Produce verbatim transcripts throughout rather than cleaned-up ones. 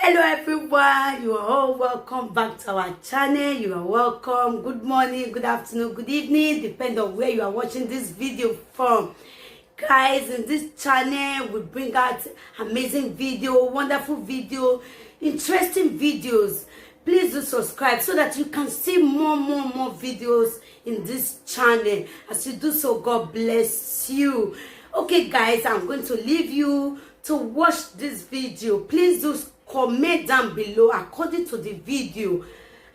Hello everyone, you are all welcome back to our channel. You are welcome. Good morning, good afternoon, good evening, depend on where you are watching this video from. Guys, in this channel we bring out amazing video, wonderful video, interesting videos. Please do subscribe so that you can see more, more, more videos in this channel. As you do so, God bless you. Okay guys, I'm going to leave you to watch this video. Please do comment down below according to the video.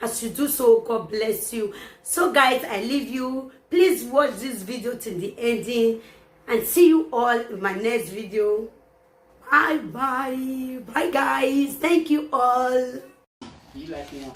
As you do so, God bless you. So guys, I leave you. Please watch this video till the ending, and see you all in my next video. Bye bye. Bye guys. Thank you all. You like me?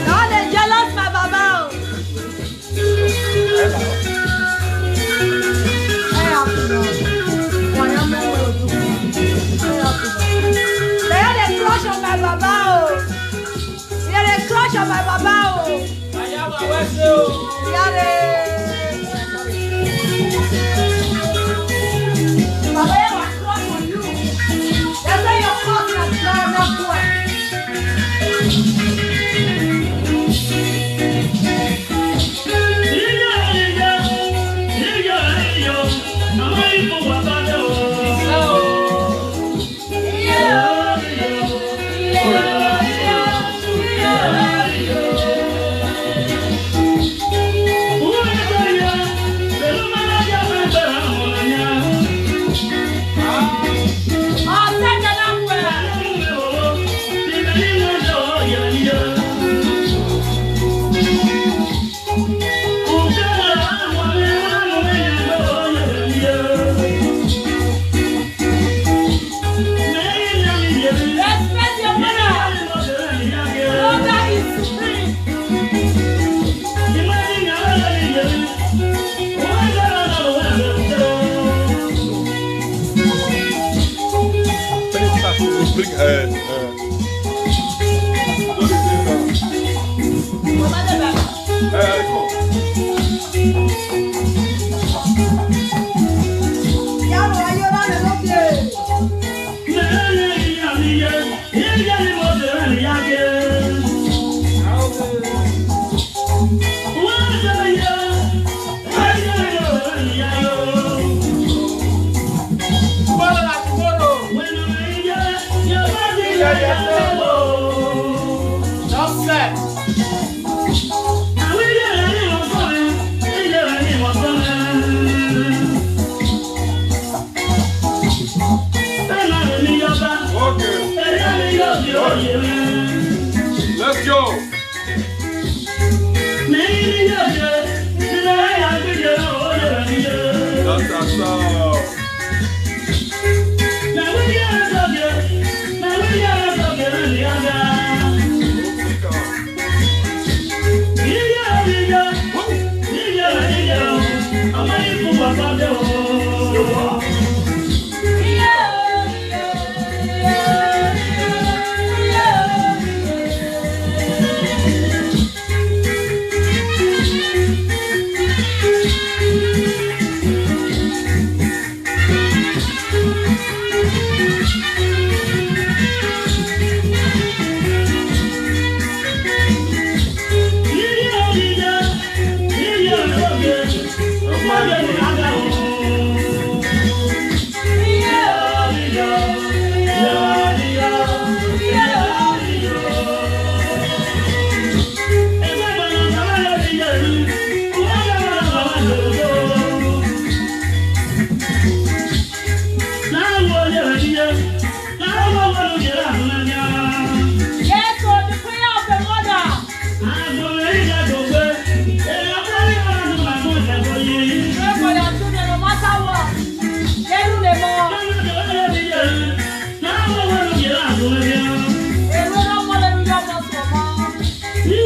Now they jealous my baba. Oh. Hey, happy now. Why am I going to do? Hey, happy now. They had a crush on my baba. Oh. They had a crush on my baba. Oh. Ayawa, where's you? They had a Baba, they have a crush on you. That's why your crush on my baba. Respect your mother. Mother is supreme. Bring, uh, uh, Just set. Okay. Let's go. That's awesome. Yes, so the prayer of the mother. Pray for your children no matter what. They do the more. Èrò náà mọ́ lẹ́nu yọ ọmọ sọ̀mọ́.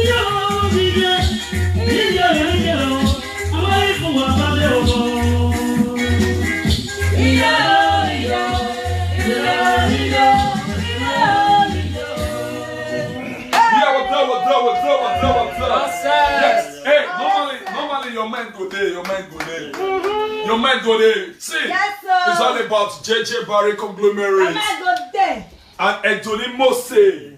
Yeah, what's up, what's up, what's up, what's up, what's up? That's sad. Yes. Hey, normally, normally your mind go there, your mind go there. Your mind go there. See, yes, sir. It's all about J J Barry Conglomerate. My mind go there. And Anthony Mose.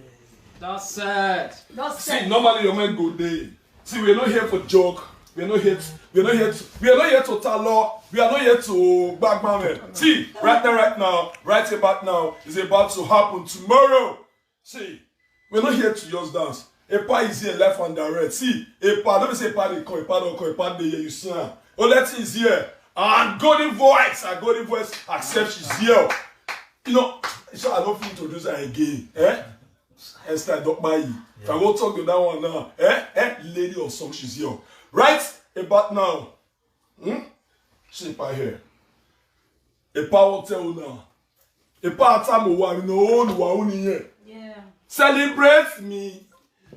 That's sad. That's sad. See, normally your mind go there. See, we're not here for joke. We're not here to, we're not here to, we're not here to talo. We are not here to back man. See, right there, right now, right about now, it's about to happen tomorrow. See, we're not here to just dance. Epa is here, live and direct. See, Epa, don't say Epa dey come, Epa don't come, Epa dey here, you see her. Oleti is here. And Golden Voice, and Golden Voice accept she's here. You know, so I don't feel introduce her again. Eh? Esther Dokpayi. If I go talk to that one now, eh? Eh? Lady of song, she's here. Right about now. Hmm? Shape her hair. Epa will tell una. Epa Atamu wa no Oluwa uniye. Yeah. Celebrate me.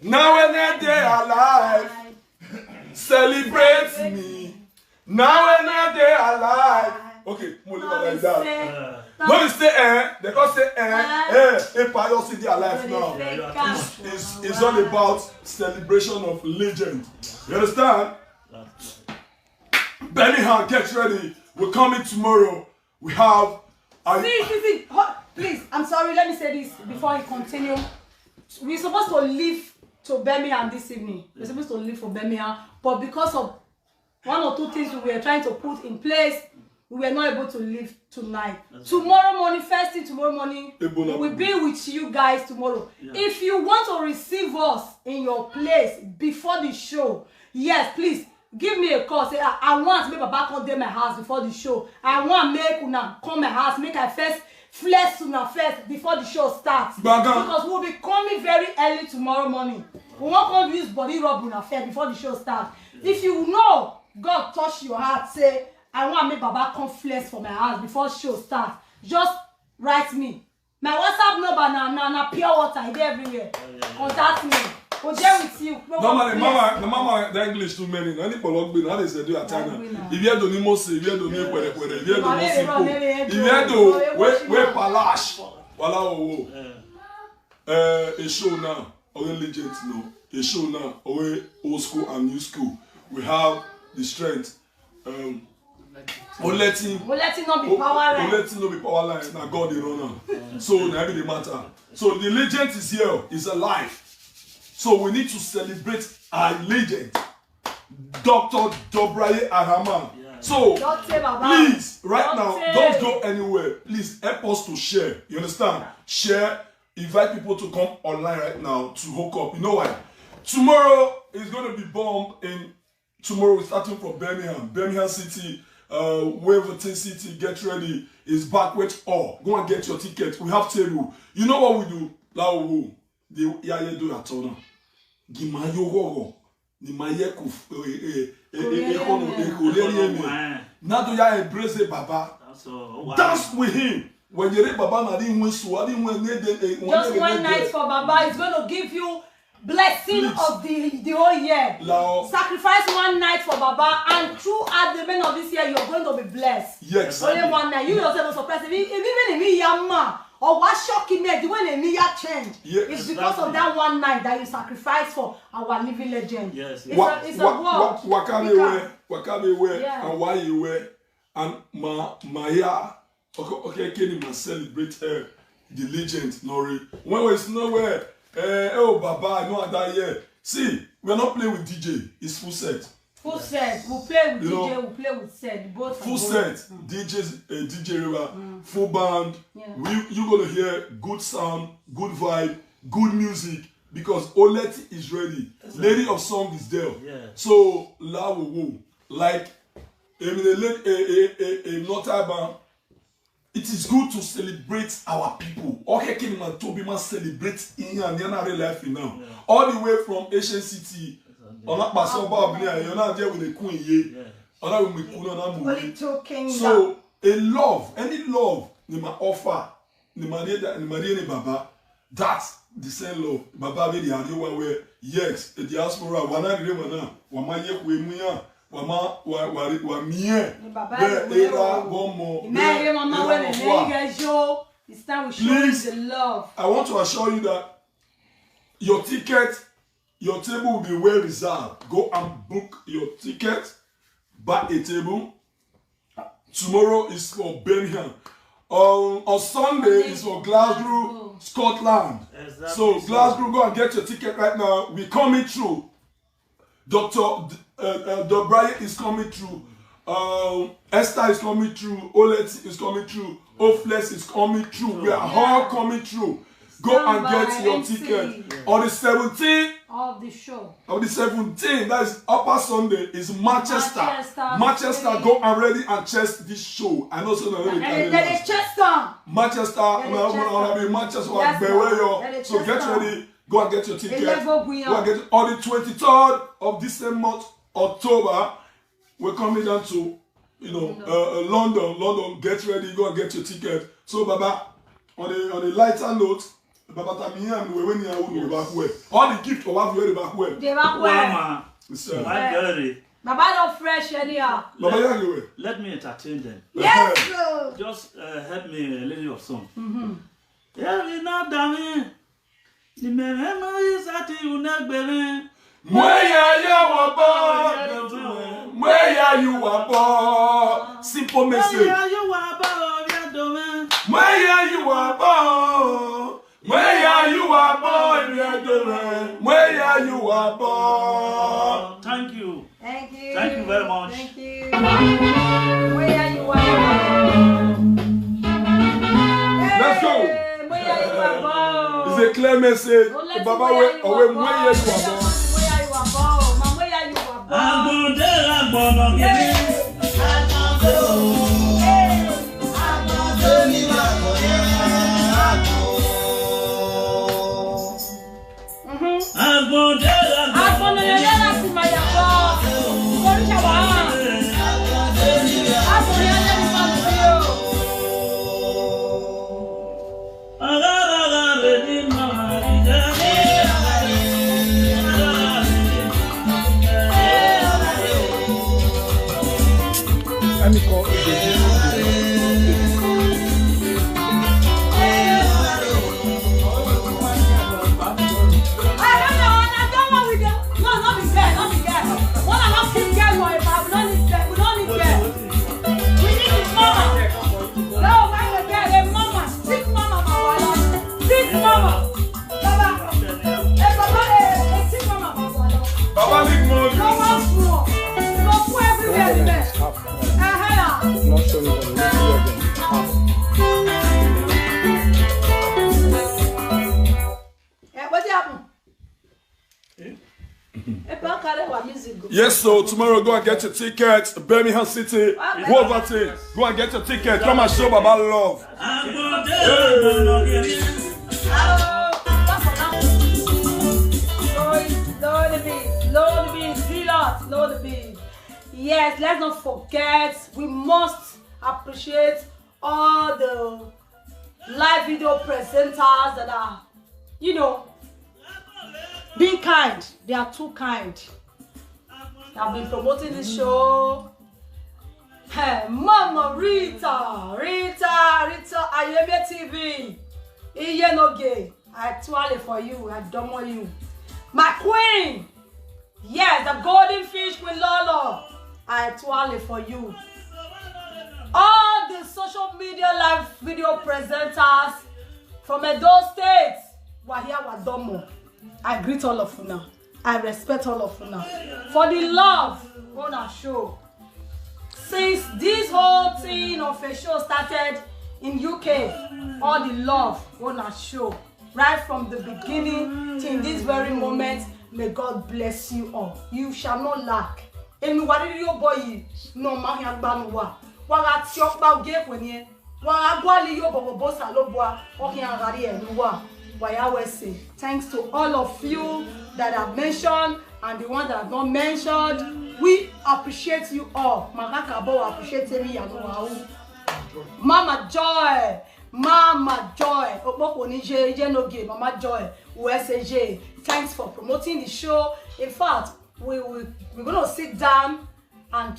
Now when I dey alive. Celebrate me. Now when I dey alive. Okay, mo leave it like that. No be say eh, they go say eh, eh, Epa Ayo still dey alive now. It's, it's, it's all about celebration of legend. You understand? Birmingham, get ready. We're coming tomorrow. We have. I, see, see, see. Please, I'm sorry. Let me say this before you continue. We're supposed to leave to Birmingham this evening. We're supposed to leave for Birmingham, but because of one or two things we were trying to put in place, we were not able to leave tonight. Tomorrow morning, first thing tomorrow morning, we will be with you guys tomorrow. Yeah. If you want to receive us in your place before the show, yes, please give me a call. Say, I, I want make Baba come dey my house before the show. I want make una come my house, make I first flex una first before the show starts. Because we'll be coming very early tomorrow morning. We won't come use body rub una first before the show starts. If you know God touch your heart, say, I want make Baba come flex for my house before show starts. Just write me. My WhatsApp number na, na, na pure water, e dey everywhere. Contact me. Go there with you. Normally, mama, the mama, the English too many. Na ni polo gbe na dey say do Italian. If you don't need Mose, if you don't need kwere kwere, if you don't need Sipo, if you don't wait, wait palash. Wala owo. Eh, a show now, always legend now. A show now, always old school and new school. We have the strength. Um, Oleti. Oleti no be power line. Oleti no be power line. Na God dey run am. So na be the matter. So the legend is here, is alive. So we need to celebrate our legend, Doctor Dobraye Ahama. So please, right now, don't go anywhere. Please help us to share. You understand? Share. Invite people to come online right now to hook up. You know why? Tomorrow is going to be bomb in Tomorrow, we're starting from Birmingham, Birmingham City, uh, Waverton City. Get ready. It's banquet hall. Go and get your ticket. We have table. You know what we do? Lawo. The ya ye do atona. Gimayo gogo. Ni maye ku eh eh eh eh eh kono eh kolerieme. Na do ya embrace Baba. Dance with him. When you read Baba, na di nwe su, adi nwe ne de. Just one night for Baba is going to give you blessing of the the whole year. Sacrifice one night for Baba, and throughout the remainder of this year, you're going to be blessed. Yes. Only one night. You yourself will surprise me. If even me yama or what shock me, the way me ya change. It's because of that one night that you sacrifice for our living legend. Yes. It's a, it's a work. Wakabe we, wakabe we, and why you we, and ma maya. Okay, okay, Kenny must celebrate her, the legend, Nori. When we know where, eh, oh, Baba, I know that year. See, we're not playing with D J. It's full set. Full set. We play with D J, we play with set. Both full set. D Js, uh, D J River, full band. Yeah. We, you're gonna hear good sound, good vibe, good music, because Oleti is ready. Lady of Song is there. Yeah. So, la wo wo. Like, I mean, a, a, a, a, a not band. It is good to celebrate our people. Okay, Kenny man, Toby man celebrate in and real life now. Yeah. All the way from Asian City. Ona paso ba obìnrin ayo na je with the queen ye. Ona we me kun na mu. So a love, any love ni ma offer, ni ma de, ni ma de ni baba. That's the same love. Baba be the Arewa where, yes, the diaspora, wana gre wana, wama ye kwe muya, wama wa wa wa mie. Be era gomo. It's time we show the love. I want to assure you that your ticket, your table will be well reserved. Go and book your ticket, buy a table. Tomorrow is for Birmingham. On, on Sunday is for Glasgow, Scotland. Exactly. So Glasgow, go and get your ticket right now. We coming through. Doctor D-, uh, uh, Dobraye is coming through. Um, Esther is coming through. Oleti is coming through. Oflex is coming through. We are all coming through. Go and get your ticket on the seventeenth of the show. Of the seventeenth, that is Upper Sunday, is Manchester. Manchester, go and ready and chest this show. I know so that Manchester, Manchester, Manchester, so get ready, go and get your ticket. Go and get it on the twenty-third of this same month, October. We're coming down to You know, uh, uh, London, London, get ready, go and get your ticket. So, Baba, on a on a lighter note, Baba Tamiyan, we when you are back where all the gift of you back where. Dey back where? Wama, It's, uh, my girl, Baba don fresh anyhow. Baba Yagi, we. Let me entertain them. Yes, o. Just uh, help me a little of song. Yeah, we not down here. The memories that you never been. Mweya ya wabo, mweya you wabo. Simple message. Yeah, you are about your domain. Mweya you wabo, mweya you wabo, mweya you wabo. Thank you. Thank you. Thank you very much. Thank you. Where you are. Let's go. Where you are. It's a clear message. Baba we owe mweya you wabo. Where you are. Ma where you are. Agbọ̀ndé agbọ̀nà kìíní. Mhm. Agbọ̀ndé agbọ̀nà. Agbọ̀nà yẹn yára sí ma yà bọ̀. Oríṣà wà á. Agbọ̀nà yẹn yára sí ma yà bọ̀. I don't know, I don't know with them. No, not be there, not be there. One of us keep there, no, if I, we don't need there, we don't need there. We need the mama. No, why we there? The mama, sick mama, my wife. Sick mama. Baba, eh, Baba, eh, eh, sick mama, my wife. Baba need money. No one small. No food everywhere, the best. Uh-huh. Not showing the video again. Eh, what happened? Eh, pa carry our music go. Yes, so tomorrow go and get your ticket. Birmingham City, Wolverton. Go and get your ticket. Come and show Baba love. Agbọ̀ndé agbọ̀nà kìíní. Oh, that's what happened. Slow it, slow the beat, slow the beat, G-Lot, slow the beat. Yes, let's not forget, we must appreciate all the live video presenters that are, you know, being kind. They are too kind. They have been promoting this show. Hey, Mama Rita, Rita, Rita, Ayemie T V, Iyenoge, I twirl it for you, I domo you. My queen, yes, the golden fish queen Lolo, I twirl it for you. All the social media live video presenters from Edo State, Wahia Wadomo, I greet all of you now. I respect all of una for the love una show. Since this whole thing of a show started in U K, all the love una show right from the beginning till this very moment, may God bless you all. You shall not lack. Emi wariri yo boyi no mahia gbanu wa. Wa ga ti opa oge kwenye. Wa ga gwali yo bobo bosa lo bua. Okin agari elu wa. Wa ya we say thanks to all of you that have mentioned and the ones that have not mentioned. We appreciate you all. Magaka bo appreciate me ya no wa. Mama Joy, Mama Joy, Okpoko ni je, je no ge, Mama Joy, U S A J. Thanks for promoting the show. In fact, we we we're gonna sit down and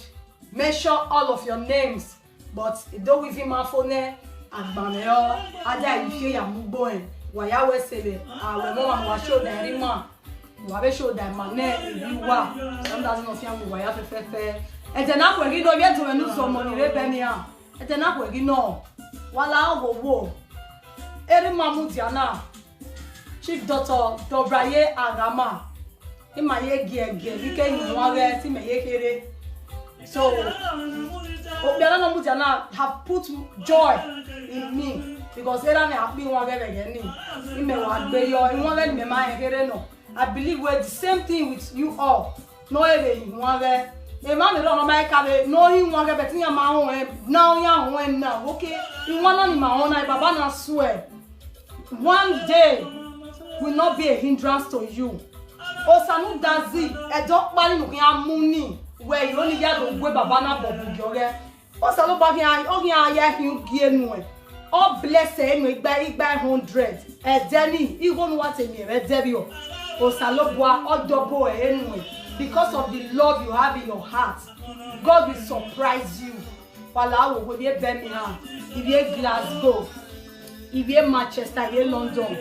mention all of your names. But don't with him for ne. Agbaneo, ada ifie ya mugbo en. Wa ya we sele. Awe mo wa show the rima. Wa be show the mane iwa. Sometimes no fiam wa ya fe fe fe. Ete na kwe gi no ye to enu so mo ni re be ni a. Ete na kwe gi no. Wala ogo wo. Eri mamu diana. Chief Doctor Dobraye Agama. Ima ye gi ege, ike ni wa ge ti me ye kere. So, Obiara no Mudiana have put joy in me because era me happy one very again ni. Ime wa gbe yo, in one very me ma here no. I believe we're the same thing with you all. No ere in one very. E ma me ro ma ka be no in one very but in ma ho e na o ya ho e na. Okay. In one na ni ma ho na baba na swear. One day will not be a hindrance to you. Osanu Dazi, Edo Pari no ya muni. Where you only ya go gwe baba na bobu gyoge. Osalobua hian, o hian ya hiu gie nu e. O bless e nu igba, igba hundred. E de ni, i go nu wa te mi e de bi o. Osalobua, o double e nu e. Because of the love you have in your heart, God will surprise you. Wala wo, we be Birmingham, i be Glasgow, i be Manchester, i be London.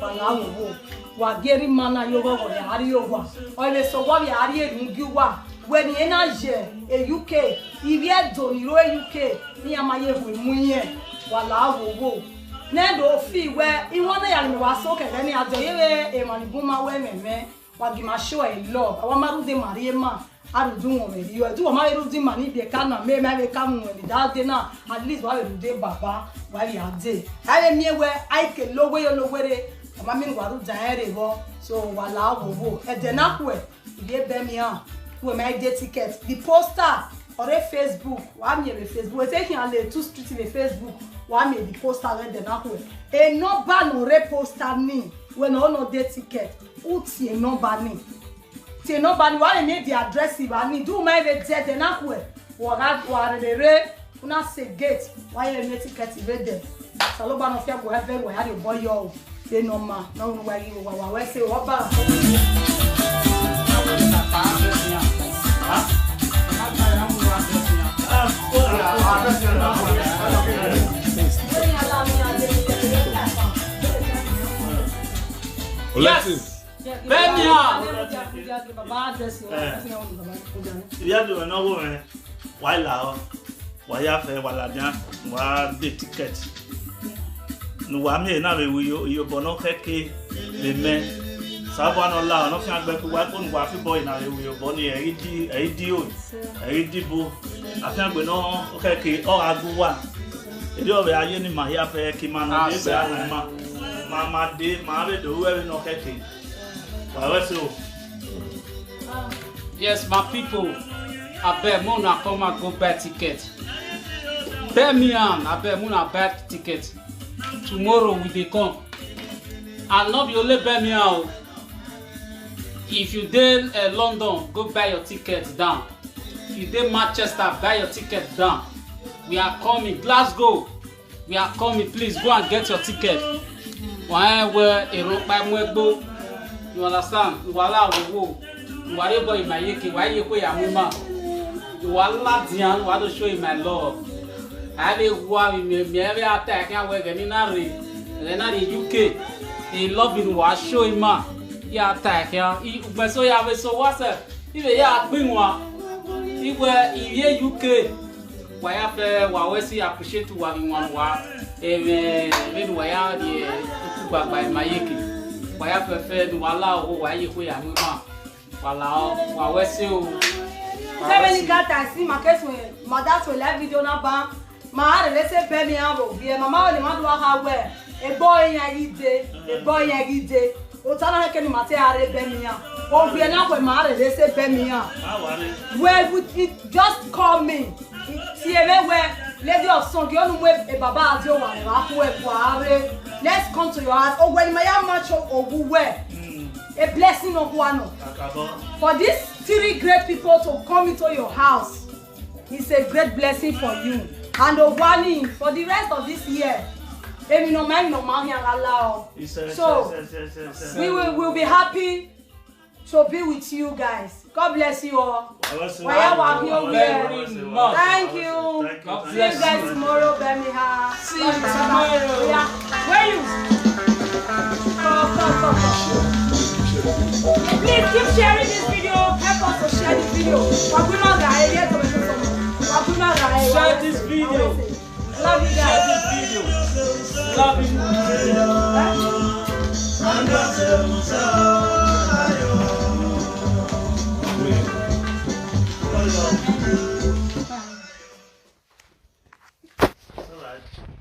Wala wo wo. Wa geri mana yo go go ya ari yo wa. O le so wa ya ari e nu gi wa. We ni e na je e U K, i be do ni ro e U K, ni ama ye we mu ye. Wala wo wo. Ne do fi we, i won na ya ni wa so ke ni ajo ye we e mani bu ma we me me. Wa gi ma show e love. Wa ma ru de mari e ma. A ru du won me yo. Du wa ma ru di mani de ka na me me be ka mu ni da de na. At least wa ru de baba. Wa ya de. A le mi e we ai ke lo we yo lo we re. Ma mi wa ru da e re wo. So wala wo wo. E de na ku e. I be Birmingham. We ma e de ticket. The poster. Ore Facebook. Wa mi e be Facebook. We take him le two street le Facebook. Wa mi e the poster we de na ku e. E number no re poster ni. We no no de ticket. U ti e number ni. Ti e number ni wa le mi e the address ba ni. Du ma e be de de na ku e. Wa ga wa re re. Una se gate. Wa ye mi e ticket be de. Saloba no fia go have we hari boy yo. Say no ma. No wa yi wa wa we se wa ba. Olexi. Yes. Birmingham. Baba address yo. Eh. Iya do na wo me. Wa la o. Wa ya fe wa la dia. Wa de ticket. Nu wa mi na we wi yo yo bo no keke le me. Sa bo no la no fi agbe ku wa ko nu wa fi boy na we wi yo bo ni e di e di o. E di bo. A fi agbe no keke o agu wa. E di o be aye ni ma ya fe ki ma no de be a ma. Ma ma de ma be do we no keke. Wa we so. Yes, my people, abeg, make una come and go buy ticket. Birmingham, abeg, make una buy ticket. Tomorrow we dey come. And no be only Birmingham o. If you dey, eh, London, go buy your ticket down. If you dey Manchester, buy your ticket down. We are coming. Glasgow, we are coming, please go and get your ticket. Why we ero pa mu egbo. You understand? Wala wo wo. Wala boy ma ye ke, wa ye ko ya mu ma. Wala dian, wa do show my love. I dey wa mi me me every attack ya we gani na re. Re na re U K. E love in wa show ma. Ya attack ya. I ugbe so ya we so wa se. Ibe ya pin wa. Igwe iye U K. Wa ya fe wa we si appreciate wa mi wan wa. Eme, me wa ya di ku gbagba ma ye ke. Wa ya fe fe ni wala o wa ye ko ya mu ma. Wala o, wa we si o. Wa we si. Seven cat I see my case when my dad will live video na ba. Ma re le se be mi an ro bi e mama o le ma do ha we. E boy yan gide, e boy yan gide. O ta na ke ni ma te are be mi an. O bi e na we ma re le se be mi an. Well, with it, just call me. Ti e me we, lady of song, you know we e baba adio wa wa ku e ku are. Let's come to your house. O we ma ya ma cho o gu we. A blessing of one. For these three great people to come into your house, it's a great blessing for you. And Ogwani, for the rest of this year, èmi no mind no man here allow. So, we will, will be happy to be with you guys. God bless you all. Waya wa here. Very much. Thank you. Thank you. See you guys tomorrow, Birmingham. See you tomorrow. Yeah. Where you? Come, come, come, come. Please keep sharing this video. Help us to share this video. Wagumaga, eh, yes, we do some. Wagumaga, eh, share this video. Love you guys. Share this video. Love you. All right.